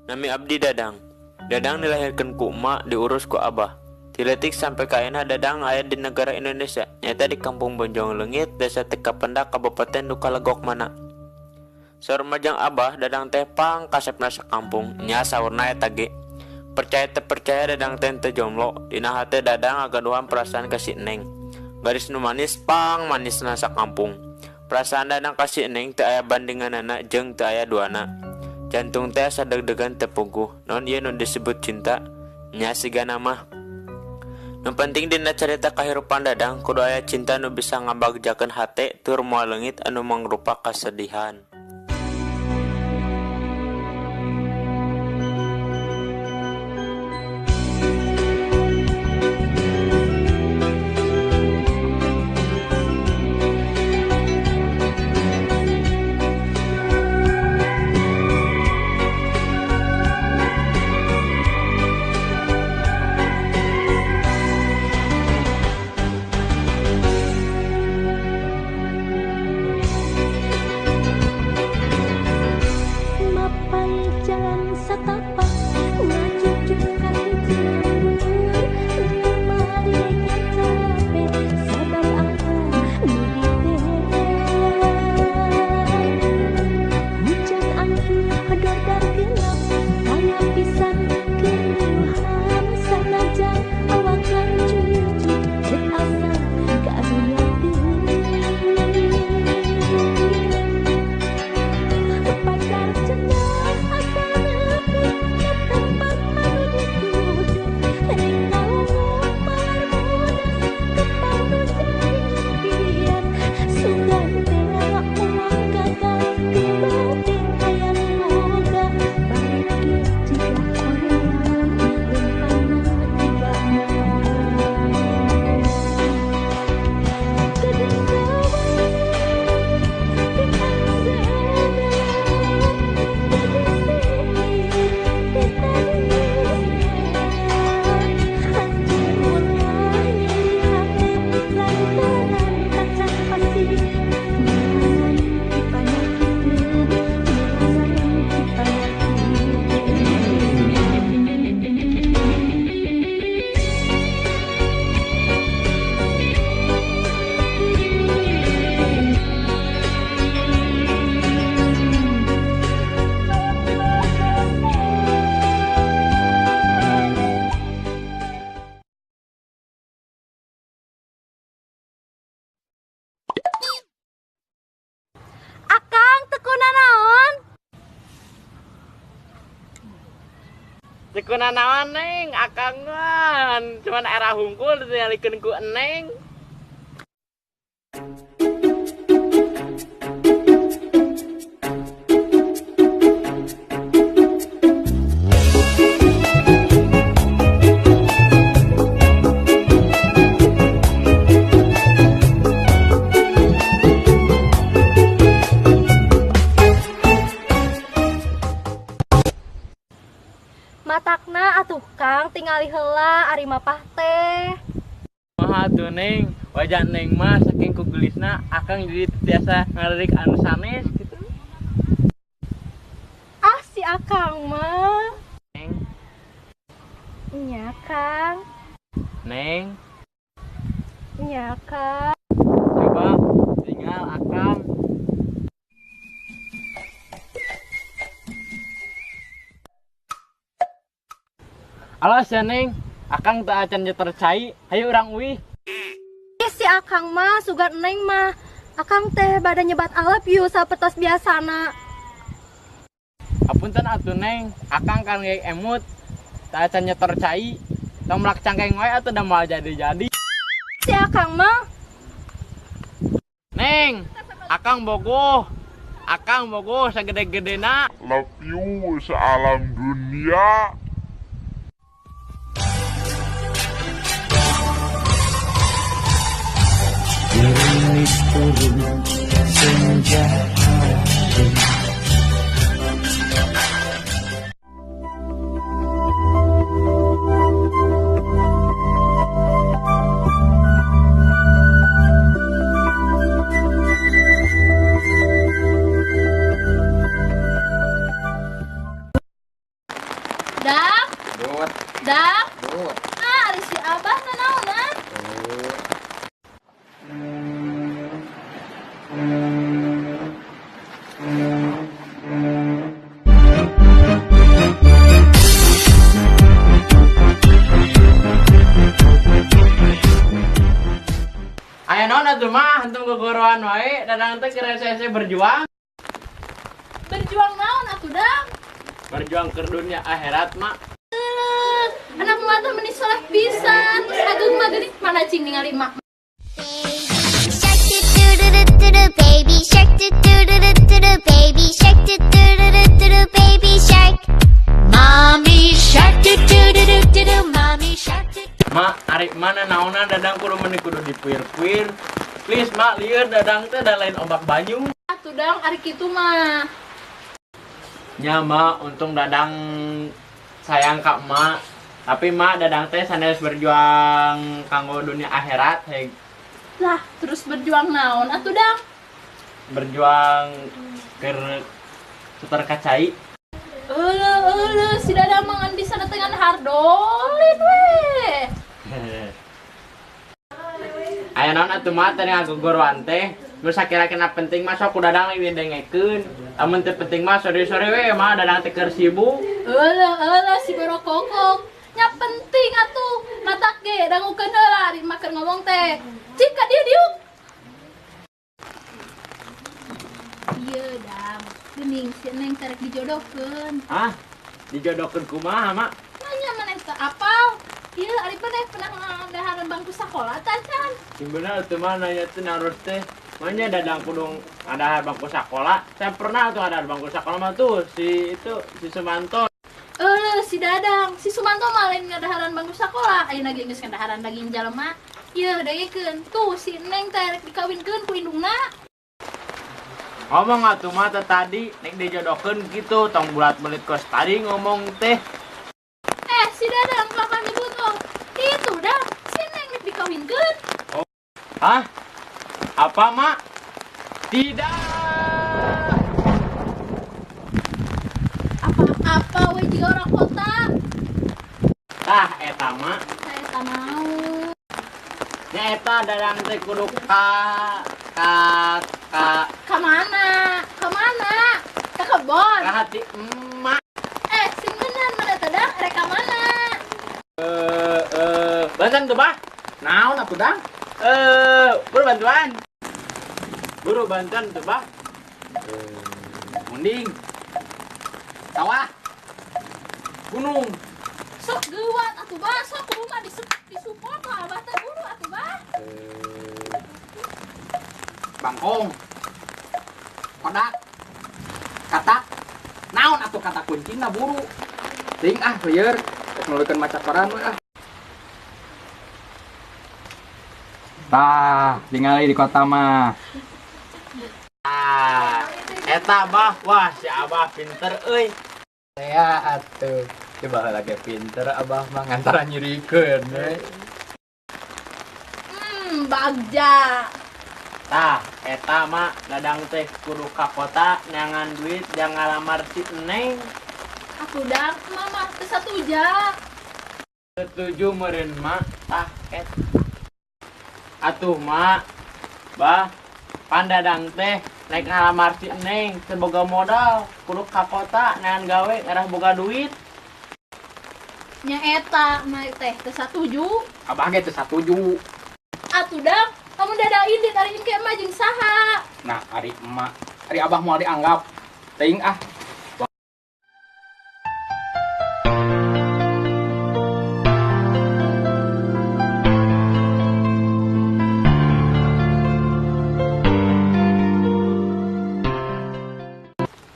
Nami abdi Dadang. Dadang dilahirkeun ku emak, diurus ku abah. Ti leutik sampe ka ayeuna Dadang aya di negara Indonesia, nyaeta di Kampung Bojong Leungit, Desa Tekapendak, Kabupaten Dukalegok mana. Saur majang abah, Dadang teh pang kasepna sakampung, nya saurna eta ge. Percaya teu percaya Dadang teh henteu jomblo, dina hate Dadang ngagaduhan perasaan ka si Neng. Garis nu manis pang manisna sakampung. Perasaan Dadang ka si Neng teu aya bandinganana jeung teu aya duana. Jantung teh asa deg-degan teu puguh, naon ieu nu disebut cinta? Nya sigana mah. Nu penting dina carita kahirupan Dadang kudu aya cinta nu bisa ngabagjakeun hate tur moal leungit anu mangrupa kasedihan. Tekuna naon Neng, akang mah cuman era hungkul dinyalikeun ku Neng. Matakna atuh Kang tingali heula ari mapah teh. Maha atuh Neng, wajah Neng mah saking kugelisna akang jadi tiasa ngalirik anu sanes gitu. Ah si akang mah. Neng. Nya Kang. Neng. Nya Kang. Coba tinggal akang. Alas ya Neng, akang teu acan nyetor cai, hayu urang uih. Ih, si akang mah sugan Neng mah. Akang teh bade nyebat alap yuk sapertos biasana. Apunten atuh Neng, akang kan geus emut, teu acan nyetor cai, tong melak cangkeng wae atuh da moal jadi-jadi. Si akang mah. Neng, akang bogoh sagede-gedena. Love you sealam dunia. Gerimis turun senja hari. Aya naon atuh mah hantum gogoroan wae, Dadang teh keur hese berjuang. Berjuang naon atuh, Dang? Berjuang keur dunia akhirat, Mak. Anak mah teh meni soleh pisan, terus ageung mah geuning mana cing ningali mak. Baby shark do do do do do baby shark do do do do do baby shark do do do do do baby shark. Mommy shark do do do do do do mommy shark do. Mak, ari mana naonan Dadang kudu meni kudu dipuir-puir. Please, Mak, lieur Dadang teh da lain ombak banyu. Atuh, Dang, ari kitu mah. Nya, Mak, untung Dadang sayang ka Emak. Tapi Mak, Dadang teh sanes berjuang kanggo dunia akhirat, heg. Lah, terus berjuang naon atuh, Dang? Berjuang keur setor kacai. Euleuh, euleuh, si Dadang mah ngan bisa datengan hardolin we. Aya naon atuh mah teh ngagogoroan teh. Nu sakira-kira penting mah sok ku Dadang leuwih dengekeun. Amun teu penting mah sore-sore we mah Dadang teh keur sibuk. Euleuh, euleuh, si borokokok. Nya penting atuh, matak ge dangukeun heula ari mah keur ngomong teh. Cik ka dieu diuk. Ieu, Dang, geuning si Neng terek dijodohkeun. Hah? Dijodohkeun kumaha, Mak? Nanya maneh teu apal. Ieu ari maneh pernah ngadaharan bangku sakola tacan. Sing bener atuh mah nanya teh narus teh. Manya Dadang kudu ngadahar bangku sakola. Saya pernah tuh ngadahar bangku sakola mah tuh si itu si Sumanto. Si Dadang, si Sumanto mah lain ngadaharan bangku sakola. Ayeuna ge geus ngadaharan daging jalema. Ieu dengekeun. Tuh si Neng teh rek dikawinkeun ku indungna. Ngomong atuh mah teh tadi nek dijodohkeun gitu tong bulat-belit kos tadi ngomong teh. Si Dadang kapan nyebut oh. Itu dah si Neng rek dikawinkeun. Oh. Hah? Apa, Mak? Tidak. Apa-apa we jiga orang kota. Tah eta, Mak. Saya mau. Nya eta Dadang teh kudu ka ka ka ka mana? Ka mana? Ka kebon. Ka hati emak. Sing bener mana teh Dang rek ka mana? Bantuan tuh, Bah. Naon atuh, Dang? Buru bantuan. Buru bantuan tuh, Bah. Munding. Sawah. Gunung. Sok geuwat atuh, Bah. Sok kudu mah disupport lah Abah teh buru atuh, Bah. Bangkong. Kodak. Katak. Naon atuh kata kuncina buru. Ting ah lieur, rek nuluykeun maca koran we ah. Tah, tingali di kota mah. Ah, eta Bah, wah si Abah pinter euy. Ya atuh, coba lagi pinter Abah mah ngantaran nyirikeun we. Bagja. Tah, eta mah Dadang teh kudu ka kota neangan duit jang ngalamar si Neng. Atuh Dang, mama teu satuju. Setuju meureun mak, tah et. Atuh mak, Bah, pan Dadang teh naik ngalamar si Neng teu boga modal, kudu ka kota neangan gawe ngarah boga duit. Nya eta mah teh teu satuju. Abah ge teu satuju. Atuh Dang, kamu dada indit ari engke emak jeung saha? Nah, ari emak, ari abah moal dianggap. Teuing ah.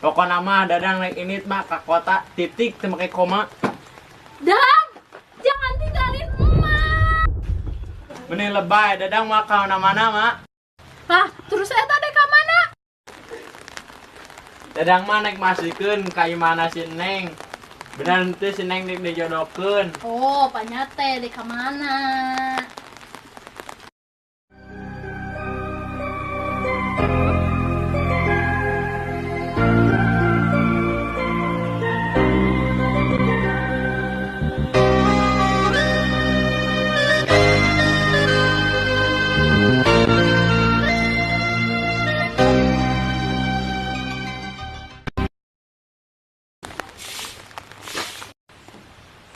Pokona mah Dadang naik init mah ka kota titik teu make koma. Dang, jangan tinggalin emak. Meni lebay Dadang mah ka mana-mana, Mak. Lah, terus eta dek ka mana? Dadang mah naik masikeun ka imahna si Neng. Bener teu si Neng dek dijodohkeun. Oh, panyate dek ka mana?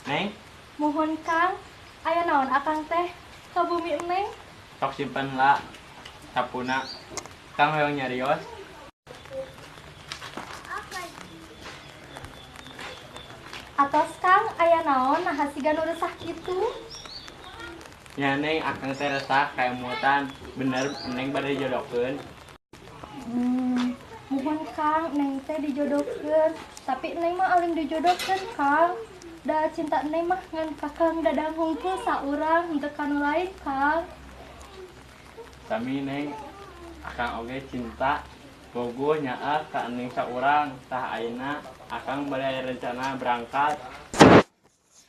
Neng. Mohon Kang, aya naon akang teh ka bumi Neng? Sok simpen lah sapuna. Kang hoyong nyarios. Atos Kang, aya naon naha siga nu resah kitu? Nya Neng, akang teh resah kaemutan. Bener Neng bade dijodohkeun. Mohon Kang, Neng teh dijodohkeun, tapi Neng mah alim dijodohkeun Kang. Da cinta Neng mah ngan ka Kang Dadang hungkul saurang henteu ka nu lain Kang. Sami Neng, akang oge cinta bogoh nyaah ka Neng saurang. Tah ayeuna akang bade rencana berangkat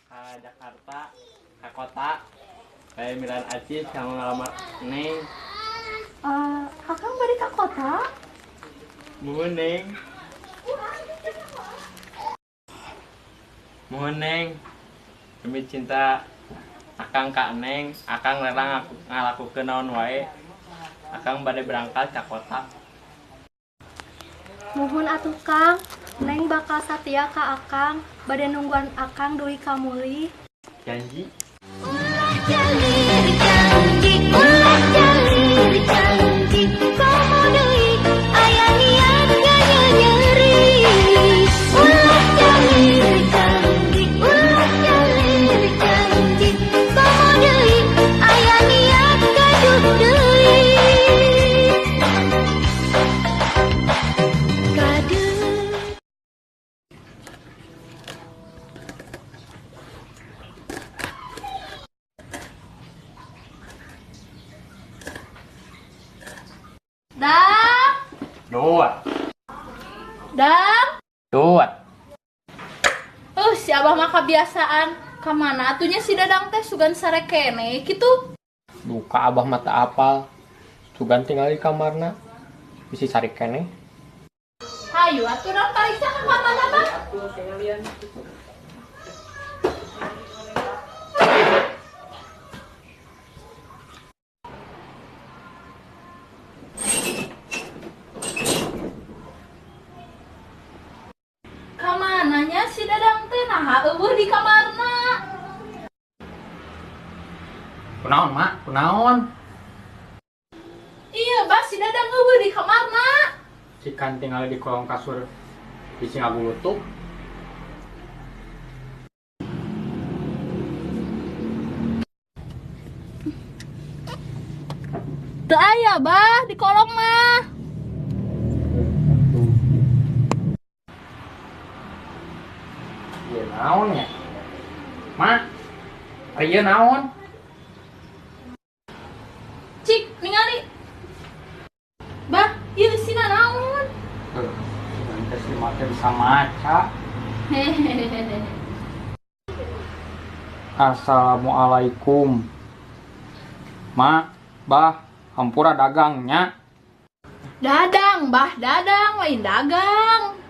ka Jakarta, ka kota. Bade milan acis kanggo ngalamar Neng. Akang bade ka kota? Muhun Neng. Muhun Neng, demi cinta akang ka Neng, akang rela ngalakukeun naon wae. Akang bade berangkat ka kota. Muhun atuh Kang, Neng bakal satia ka akang, bade nungguan akang dugi ka mulih. Janji. Ulah jalir janji, ulah jalir janji, komo deui aya niat nyanyenyeri. Ulah jalir janji, ulah jalir janji, komo deui aya niat gaduh deui. Gaduh. Dang. Dua. Dang. Dua. Si Abah mah kebiasaan. Kamana atunya si Dadang teh sugan sare kene kitu. Duka Abah mata apal. Sugan tinggal di kamarna. Bisi sare kene. Hayu atuh urang pariksa ka kamarna Bah. Kamananya si Dadang teh naha eueuh di kamarna. Kunaon, Mak? Kunaon? Iya, Bah, si Dadang eueuh di kamarna. Si kan tinggal di kolong kasur bisi ngabulutuk. Teu aya, Bah, di kolong mah. Ieu naon nya? Mak, ari ieu naon? Cik, ningali. Bah, ieu eusina naon? Nanti si Mak teh bisa maca. Hehehe. Assalamualaikum. Mak, Bah, hampura dagangnya. Dadang, Bah, dadang, lain dagang.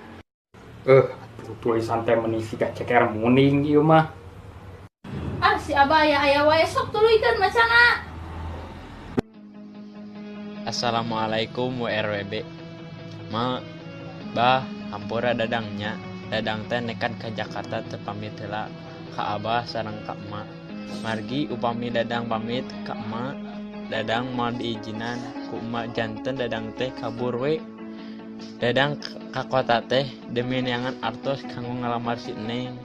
Tulisan teh meni siga ceker muning ieu mah. Ah, si Abah aya aya wae sok tuluykeun macana. Assalamualaikum WRWB. Ma, Bah, hampura dadangnya. Dadang teh nekat ka Jakarta teu pamit heula ka Abah sareng ka Emak. Margi upami Dadang pamit ka Emak, Dadang moal diizinan ku Emak janten Dadang teh kabur we. Dadang ka kota teh demi neangan artos kanggo ngalamar si Neng.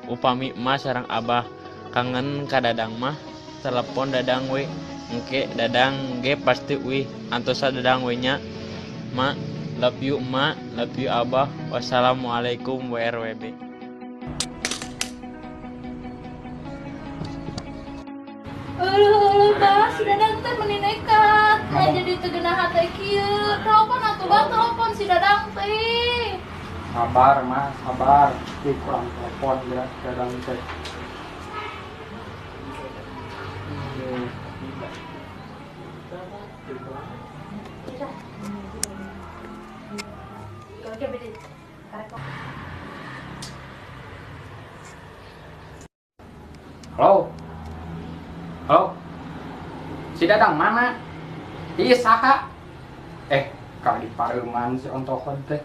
Upami Emak sareng Abah kangen ka Dadang mah, telepon Dadang we. Engke Dadang ge pasti uih antosa Dadang we nya. Mak, love you Emak, love you Abah. Wassalamualaikum WRWB. Aduh, Bah, si Dadang teh meni nekat. Nah, jadi teu geunah hate kieu. Telepon atuh, Bah, telepon si Dadang teh. Sabar, Mah, sabar. Ih, kurang telepon ya Dadang teh. Halo. Halo. Si Dadang mana? Ih, saha? Ka di pareuman si ontohon teh.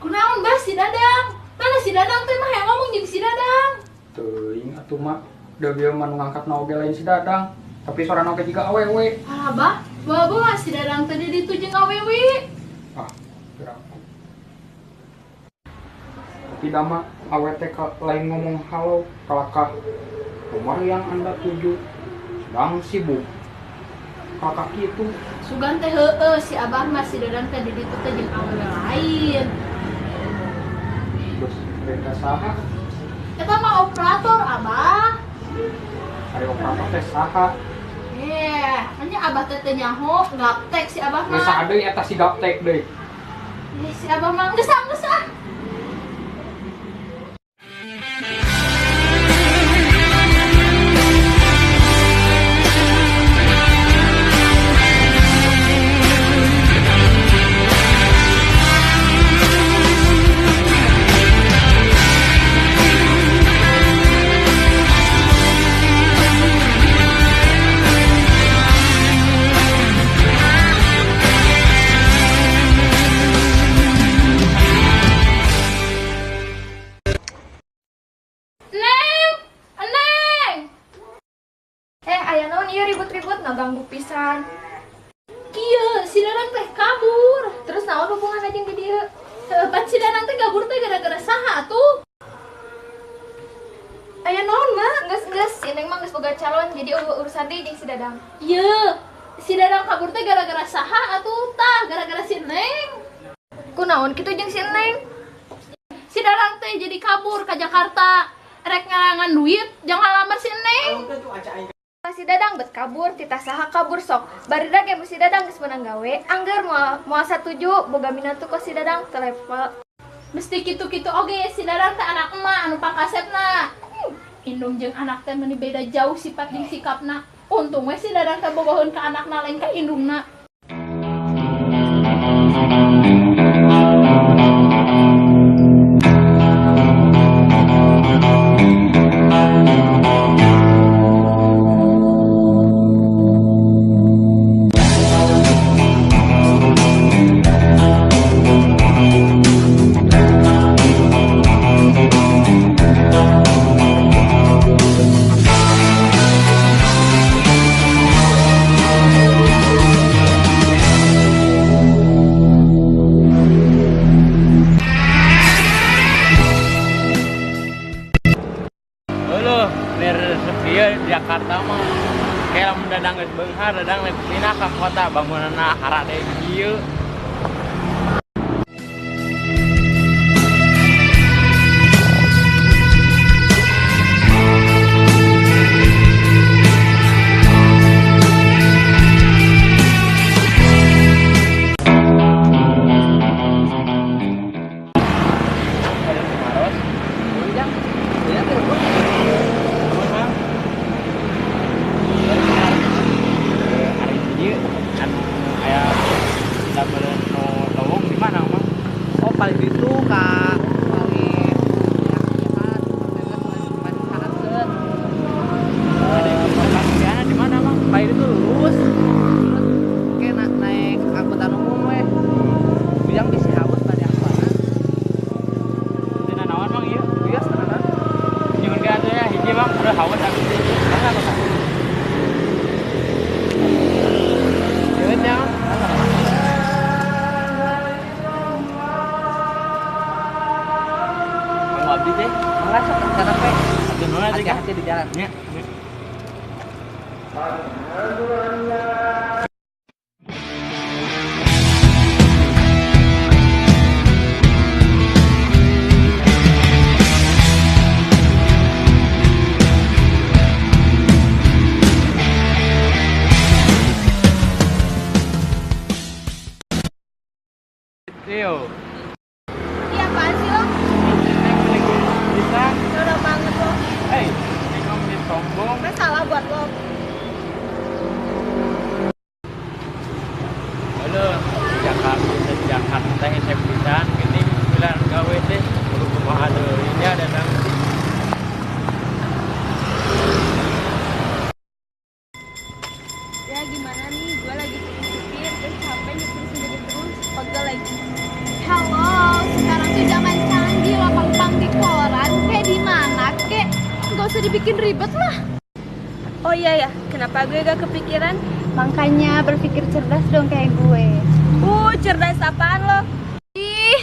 Kunaon, Bah, si Dadang? Mana si si Dadang teh mah hayang ngomong jeung si Dadang. Teuing atuh mak, da bieu mah nu ngangkatna oge lain si Dadang, tapi sorana oge jiga awewe. Alah bah, bawa si Dadang teh di ditu jeung awewe. Ah, piraku. Tapi da mah awe teh lain ngomong halo, kalakah nomor yang Anda tuju sedang sibuk. Kakak kitu. Sugan teh heueuh si Abah mah si Dadang teh di ditu teh jeung awewe lain. Terus mereka saha? Eta mah operator Abah. Ari operator teh saha? Eh, hanya Abah teh teu nyaho, gaptek si Abah mah. Geus saha deui eta si gaptek deui. Eh, si Abah mah geus ah, geus ah. Neng, Neng. Aya naon ieu ribut-ribut ngaganggu pisan. Kieu si Dadang teh kabur. Terus naon hubunganna jeung di dieu? Pan si Dadang teh kabur teh gara-gara saha atuh? Aya naon mah? Geus-geus, si Neng mah geus boga calon jadi eueuh urusan deui jeung si Dadang. Ieu, si Dadang kabur teh gara-gara saha atuh? Tah, gara-gara si Neng. Kunaon kitu jeung si Neng? Si Dadang teh jadi kabur ke Jakarta. Rek ngalangan duit, jangan lamar si Neng. Si Dadang bet kabur, titah saha kabur sok. Barida ge si Dadang geus meunang gawe, angger moal moal satuju boga minantu ka si Dadang telepon. Mesti kitu-kitu oge si Dadang teh anak emak anu pangkasepna. Indung jeung anak teh meuni beda jauh sifat jeung sikapna. Untung we si Dadang teh bogoheun ka anakna lain ka indungna. Heuh, resep ieu di Jakarta mah. Kayak lamun Dadang geus beunghar, Dadang rek pindah ka kota bangunanna harade kieu. Oh, paling itu kak paling Ada di mana bang? Paling itu lurus, terus kayak naik angkutan umum weh. Bilang bisa haus pada apa? Tina naon bang iya? Iya setengah. Nyuhun ke atuh ya hiji bang, udah haus aku. Mana kok? Nyuhun ya. Abdi teh, malah sok karena pe. Hati-hati di jalan. Ya. Yo. Iya apaan sih lo? Bisa. Udah banget lo. Hei, ini kamu sombong. Kan salah buat lo. Halo, Jakarta, Jakarta teh hese pisan geuning bilang gawe teh kudu kumaha deui nya datang. Ya gimana nih, gue lagi pikir-pikir, terus capek nyupir sendiri terus, pegel lagi. Halo, sekarang tuh zaman canggih loh, pang-pang di Gak usah dibikin ribet lah. Oh iya ya, kenapa gue gak kepikiran? Makanya berpikir cerdas dong kayak gue. Cerdas apaan lo? Ih.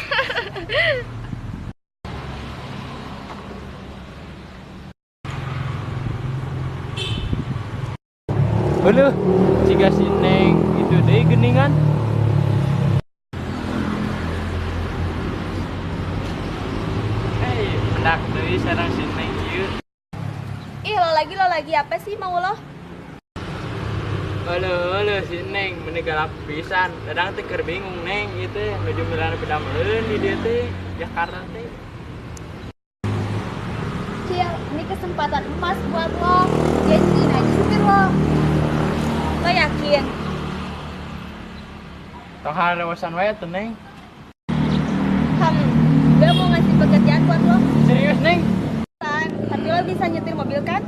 Heuh, siga si Neng itu deui geuningan. Hei, mendak deui sareng si Neng ieu. Ih, lo lagi apa sih mau lo? Heuh, heuh si Neng meni galak pisan. Dadang teh keur bingung Neng ieu teh nuju milan pedameleun di dieu teh Jakarta teh. Cil, ini kesempatan emas buat lo. Janjiin aja supir lo. Lo yakin? Tong harewasan wae tuh Neng. Gue mau ngasih pekerjaan buat lo. Serius Neng? Tapi lo bisa nyetir mobil kan?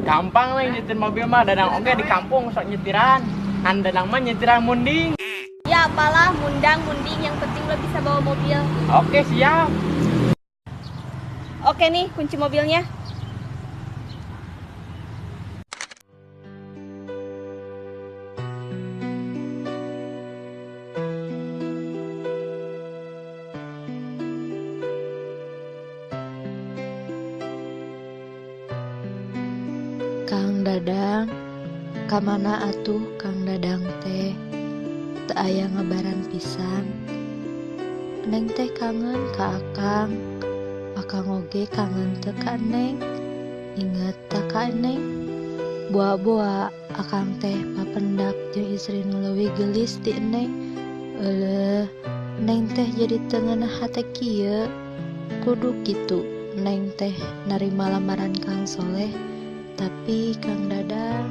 Gampang Neng nyetir mobil mah, Dadang oge di kampung sok nyetiran. Kan Dadang mah nyetiran munding. Ya apalah, mundang-munding, yang penting lo bisa bawa mobil. Oke, siap. Oke nih, kunci mobilnya. Kang Dadang, kamana atuh Kang Dadang teh? Teu aya ngabaran pisan. Neng teh kangen ka Akang. Akang oge kangen teu ka Neng. Inget ta ka Neng? Boa-boa Akang teh papendak jeung istri nu leuwih geulis ti Neng. Euleuh, Neng teh jadi teu ngeunah hate kieu. Kudu kitu Neng teh narima lamaran Kang Soleh. Tapi Kang Dadang.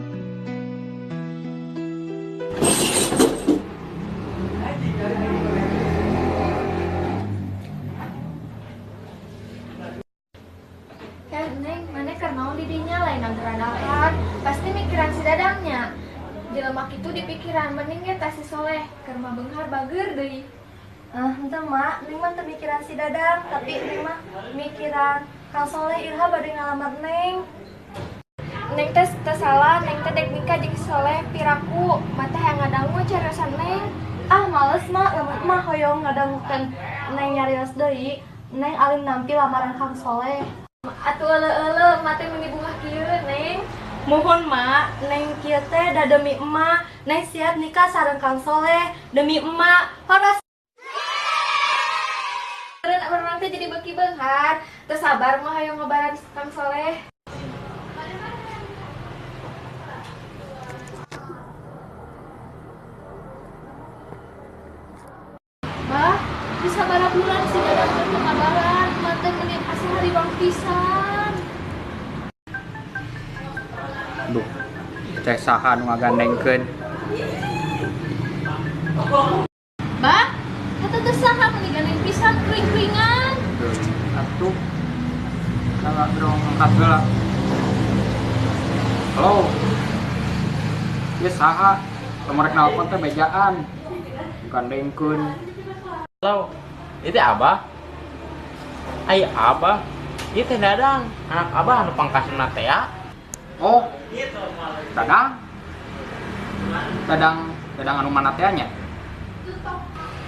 Ya Neng, mana keur naon di dinya lain geradakan. Pasti mikiran si Dadangnya. Jelema kitu dipikiran mending ge tah si Soleh keur mah beunghar bager deui. Ah, henteu Mak, Neng mah teu mikiran si Dadang, tapi Neng mah mikiran Kang Soleh iraha bade ngalamar Neng. Neng teh teu salah, Neng teh dek nikah jeung si Soleh piraku, mata hayang ngadangu cariosan Neng. Ah, males Mak, lamun emak hoyong ngadangukeun Neng nyarios deui, Neng alim nampi lamaran Kang Soleh. Atuh euleuh-euleuh, emak teh meuni bungah kieu, Neng. Muhun Mak, Neng kieu teh da demi emak, Neng siap nikah sareng Kang Soleh demi emak. Horas. Urang teh jadi beuki beunghar, teu sabar mah hoyong ngabaran Kang Soleh. Bah, bisa bara bulan si Dadang teh teu ngabaran, emak teh meuni asa hariwang pisan. Duh, teh saha nu ngagandengkeun? Bah, eta teh saha meuni gandeng pisan kering-keringan. Atuh. Salah dong angkat heula. Halo. Ieu saha? Lamun rek nalpon teh bejaan. Gandengkeun. Halo, itu Abah. Ai Abah, ieu teh Dadang, anak Abah anu pangkasna teh ya. Oh, Dadang. Dadang, Dadang anu mana teh nya?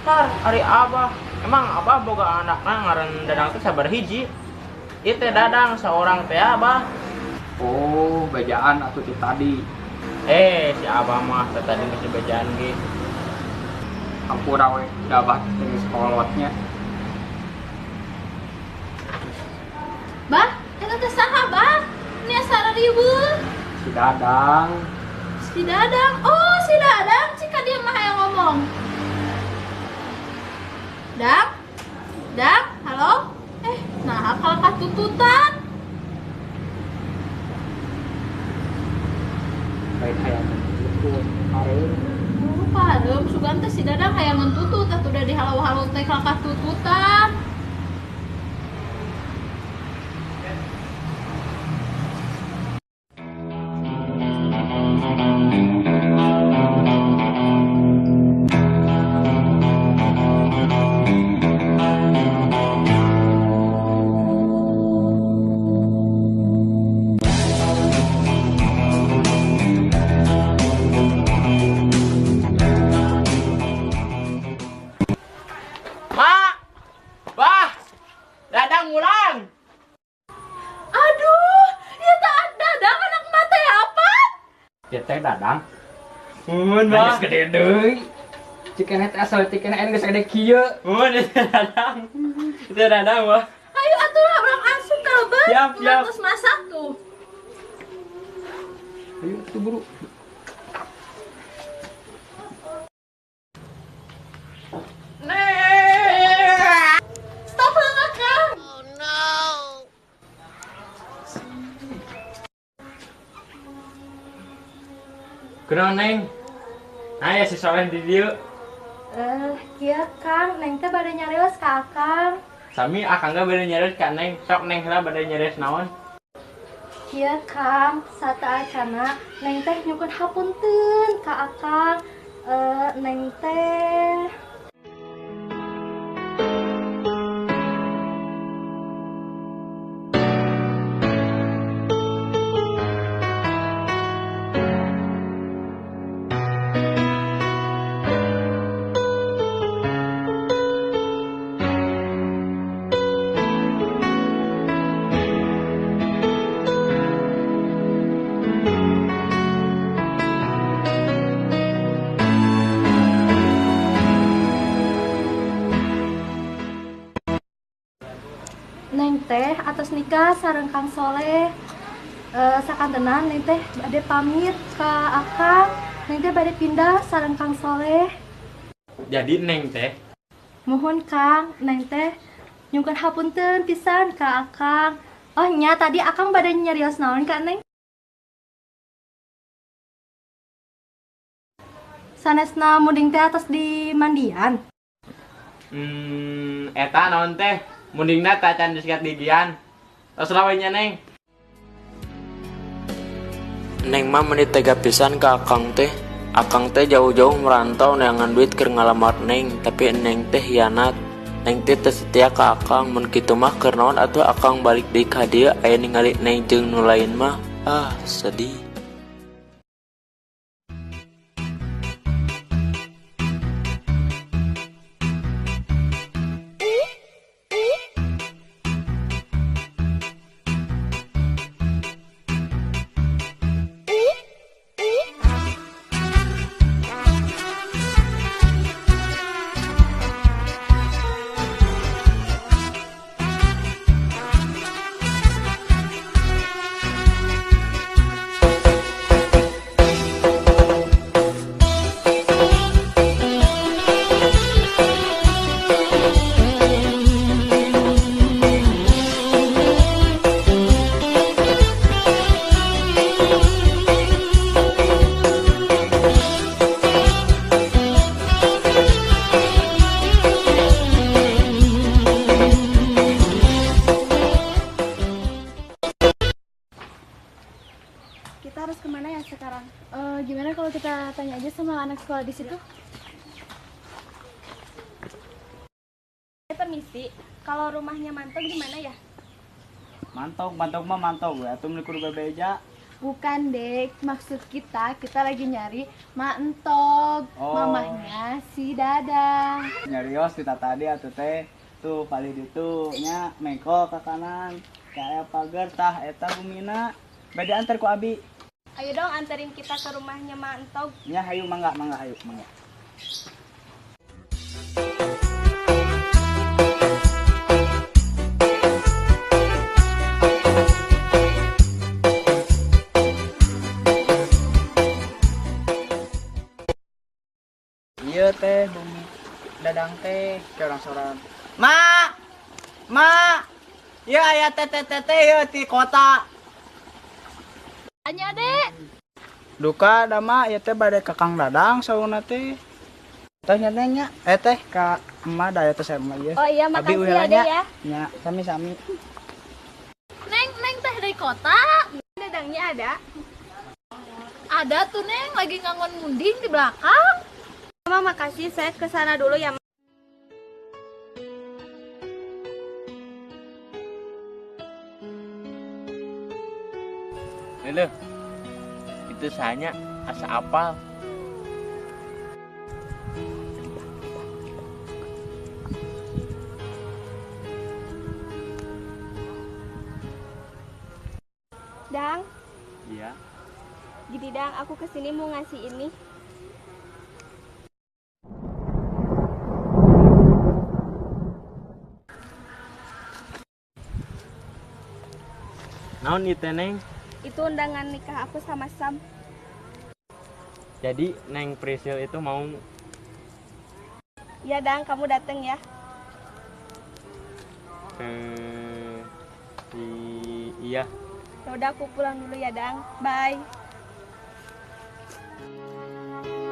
Tar, ari Abah. Emang Abah boga anakna ngaran Dadang teh sabar hiji. Ieu teh Dadang seorang teh Abah. Oh, bejaan atuh ti tadi. Eh, si Abah mah teh tadi geus bejaan ge. Hampura we, da Abah teh geus kolotnya. Bah, eta teh saha, Bah? Ini asa riweuh. Si Dadang. Si Dadang. Oh, si Dadang. Cika dia mah hayang ngomong. Dang? Dang, halo? Nah, kalau katututan. Lain hayang tutut, hareum. Oh, pareum sugan teh si Dadang hayang tutut atuh udah dihalau-halau teh katututan. Teh Dadang. Mun, Bah. Geus gede deui. Cikene teh asal cikene aya geus gede kieu. Mun, itu Dadang. Itu Dadang, Bah. Ayo atuh lah urang asup ka lebet. Siap, siap. Terus masak tuh. Ayo tuh buru. Stop lah, Kang. Oh no. Kunaon, Neng? Nah, ya si Soleh di dieu. Kieu Kang, Neng teh bade nyarios ka Akang. Sami akang ge bade nyarios ka Neng. Sok Neng heula bade nyarios naon? Kieu Kang, sateuacana Neng teh nyuhunkeun hapunten ka Akang. Neng teh Neng teh atos nikah sareng Kang Soleh. Sakantenan Neng teh bade pamit ka Akang. Neng teh bade pindah sareng Kang Soleh. Jadi Neng teh Muhun Kang, Neng teh nyungkeun hapunten pisan ka Akang. Oh nya tadi Akang bade nyarios naon ka Neng? Sanesna munding teh atos di mandian. Eta naon teh? Mundingna tacan disikat gigian. Tos lah we nya, Neng. Neng mah meuni tega pisan ka Akang teh. Akang teh jauh-jauh merantau neangan duit keur ngalamar Neng, tapi Neng teh hianat. Neng teh teu setia ka Akang, mun kitu mah keur naon atuh Akang balik deui ka dieu aya ningali Neng jeung nu lain mah. Ah, sedih. Kita harus kemana ya sekarang? Gimana kalau kita tanya aja sama anak sekolah di situ? Permisi, kalau rumahnya Mantog di mana ya? Mantog, mantog mah mantog we atuh meuni kudu bebeja. Bukan, Dek. Maksud kita, kita lagi nyari Mantog, Oh. Mamahnya si Dadang. Nyarios kita tadi atuh teh. Tuh palih ditu nya mengko ka kanan. Ka pagar tah eta bumina. Bade antar ku abi. Ayo dong anterin kita ke rumahnya Mantog. Nya hayu mangga mangga hayu mangga. Iya teh bumi Dadang teh ke orang soran. Ma! Ma! Ya aya teh teh teh teh ieu ti kota. Tanya, Dek. Duka dama ieu teh bade ka Kang Dadang sauna teh. Teh nya teh nya teh ka emak da eta saya emak ieu. Oh iya, Abi makasih ya, uheula Dek ya. Nya sami-sami. Neng, Neng teh dari kota. Dadangnya ada? Ada tuh, Neng, lagi ngangon munding di belakang. Ma, makasih, saya ke sana dulu ya. Leuh. Itu sahanya asa apal. Dang. Iya. Gini Dang, aku kesini mau ngasih ini. Naon ieu teh, Neng? Itu undangan nikah aku sama Sam. Jadi Neng Prisil itu mau? Ya Dang, kamu dateng ya. Iya. Ya udah aku pulang dulu ya Dang. Bye.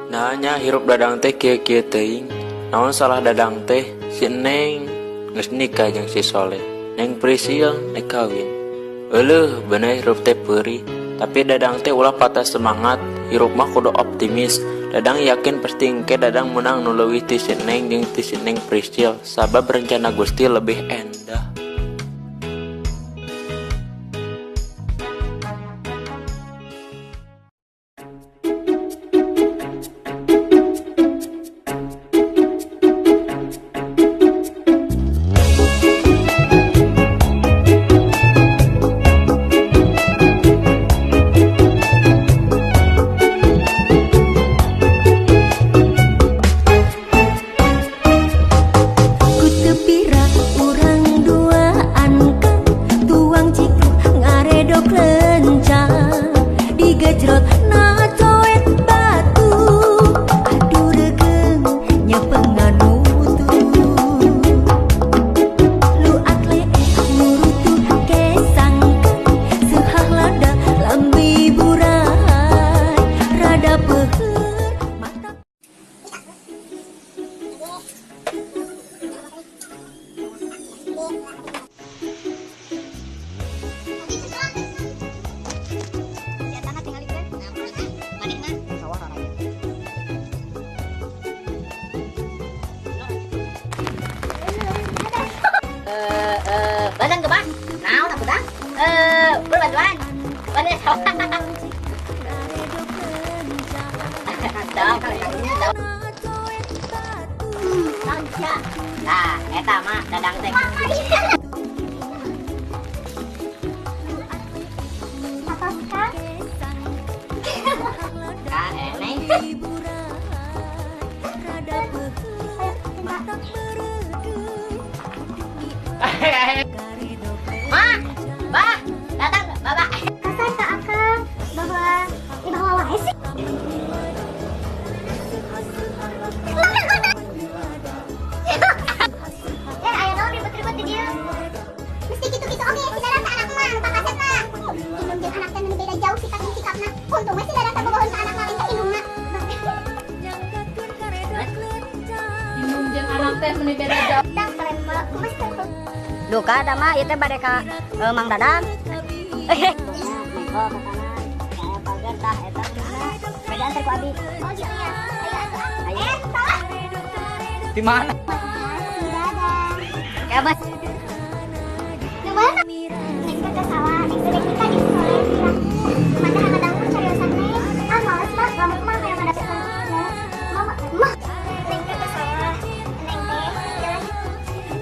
Nanya hirup Dadang teh kieu-kieu teuing. Naon salah Dadang teh? Si Neng geus nikah jeung si Soleh. Neng Prisil nek kawin. Euleuh, bener hirup teh peurih. Tapi Dadang teh ulah patah semangat. Hirup mah kudu optimis. Dadang yakin pasti engke Dadang menang nu leuwih ti si Neng jeung ti si Neng Prisil. Sabab rencana Gusti lebih endah. Badan ke bang, naon aku tang? Berbantuan, bantuan sawah. Nah, eta mah Dadang teh. Atas kan? Kan eneng. Ma, bah, datang, bapak. Kasar ke akang bahwa bahwa wae sih. Aya naon ribut-ribut di dieu. Mesti kitu-kitu oge si Dadang teh anak mah, anu pangkasepna. Indung jeung anak teh meni beda jauh sikap jeung sikapna. Untung we si Dadang teh bogoheun ka anakna lain ka indungna. Indung jeung anak teh meni beda jauh. Dang kalian mah kumaha sih? Duka da mah ieu teh bade ka Mang Dadang. Mengko ka kanan. Ka pagar tah eta beda antar ku abi. Oh gitu ya. Ayo atuh. Salah. Di mana? Si Dadang. Kayak mas. Di mana? Neng teh salah, neng teh nikah jeung Soleh. Mana Dadang mah cariosan neng. Ah males mah, lamun mah hayang ngadapkeun. Mama, mah. Neng teh salah. Neng teh jalan.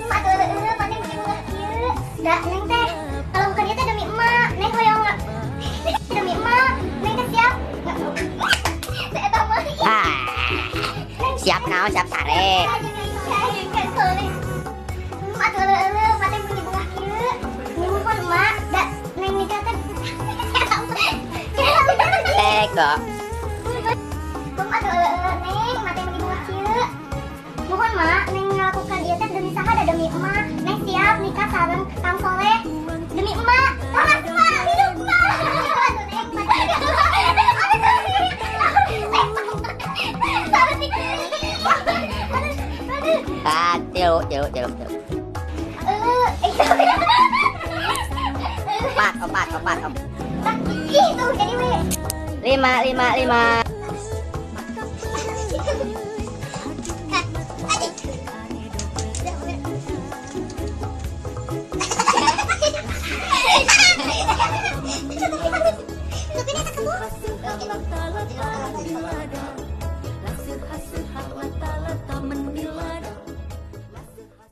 Mak tuh eueuh mah teh bunga kieu. Da neng teh kalau bukan ieu teh demi emak, neng hoyong demi emak, neng teh siap. Eta mah. Siap naon, siap sare. Mak tuh eueuh mah teh bunga kieu. Nyuhun emak, da neng nikah teh. Teko. Mak tuh eueuh neng, mah teh bunga kieu. Mohon mak, neng ngelakukan ieu teh demi saha da demi emak. Neng siap nikah sareng Kang Soleh demi emak. Salah emak, hidup emak. Aduh neng, Ah, tilu. Empat. Itu jadi we. 5, 5, 5.